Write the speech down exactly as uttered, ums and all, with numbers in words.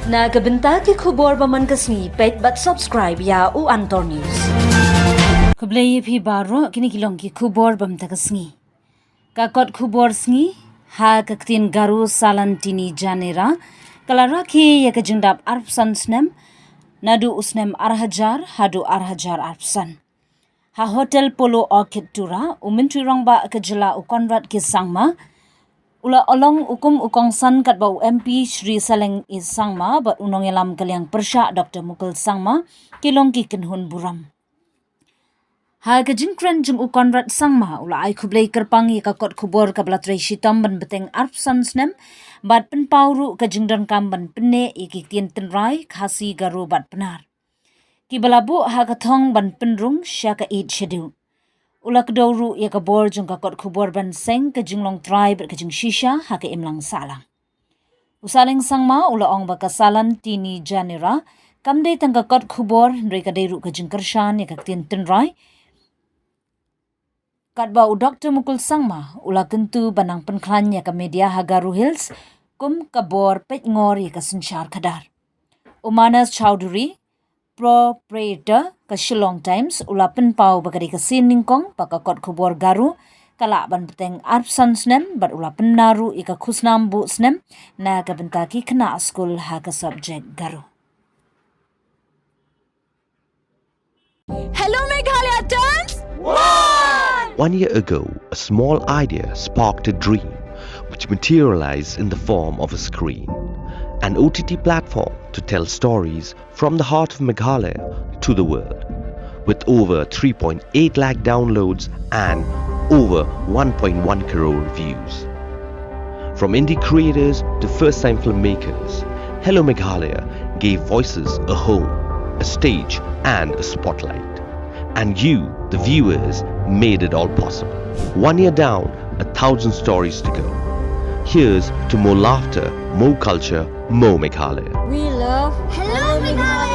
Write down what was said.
Na ka bynta ki khubor ba man ka sngi, peit bad subscribe ïa U Antor News. Khublei ïa phi baroh, kine ki long ki khubor ba mynta ka sngi. Ka kot khubor sngi ha ka ktien Garo Salan Tini Janera ka la rakhe ïa ka jingdap arphew san snem, naduh u snem ar hajar haduh ar hajar arphew san. Ha Hotel Polo Orchid Tura, u Myntri Rangbah ka jylla u Conrad K Sangma u la long u kum u kongsan katba u M P Shri Saleng A Sangma bad u nongïalam ka liang pyrshah Doctor Mukul Sangma ki long ki kynhun burom. Ha ka jingkren jong u Conrad Sangma u la ai khublei kyrpang ïa ka kot khubor kaba la trei shitom ban bteng arphew san snem bad pynpaw ruh ka jingdonkam ban pynneh ïa ki ktien tynrai Khasi, Garo bad Pnar kiba la buh ha ka thong ban pynrung sha ka Eighth Schedule. U la kdew ruh ïa ka bor jong ka kot khubor ban seng ka jinglong trai bad ka jingshisha ha ka imlang sahlang. U Saleng Sangma u la ong ba ka Salan Tini Janera kam dei tang ka kot khubor hynrei ka dei ruh ka jingkyrshan ïa ka ktien tynrai, katba u Doctor Mukul Sangma u la kyntu ban nang pynkhlaiñ ïa ka media ha Garo Hills kum ka bor peitngor ïa ka synshar khadar. U Manas Chowdhury, proprietor ka Shillong Times, u la pynpaw ba ka dei ka sien nyngkong ba ka kot khubor Garo ka lah ban bteng arphew san snem bad u la pynbna ruh ïa ka khusnam buh snem na ka bynta ki khynnah skul ha ka subject Garo. Hello Meghalaya turns one! One year ago, a small idea sparked a dream which materialized in the form of a screen, an O T T platform to tell stories from the heart of Meghalaya to the world. With over three point eight lakh downloads and over one point one crore views. From indie creators to first time filmmakers, Hello Meghalaya gave voices a home, a stage, and a spotlight. And you, the viewers, made it all possible. One year down, a thousand stories to go. Here's to more laughter, more culture, more Meghalaya. We love Hello Meghalaya!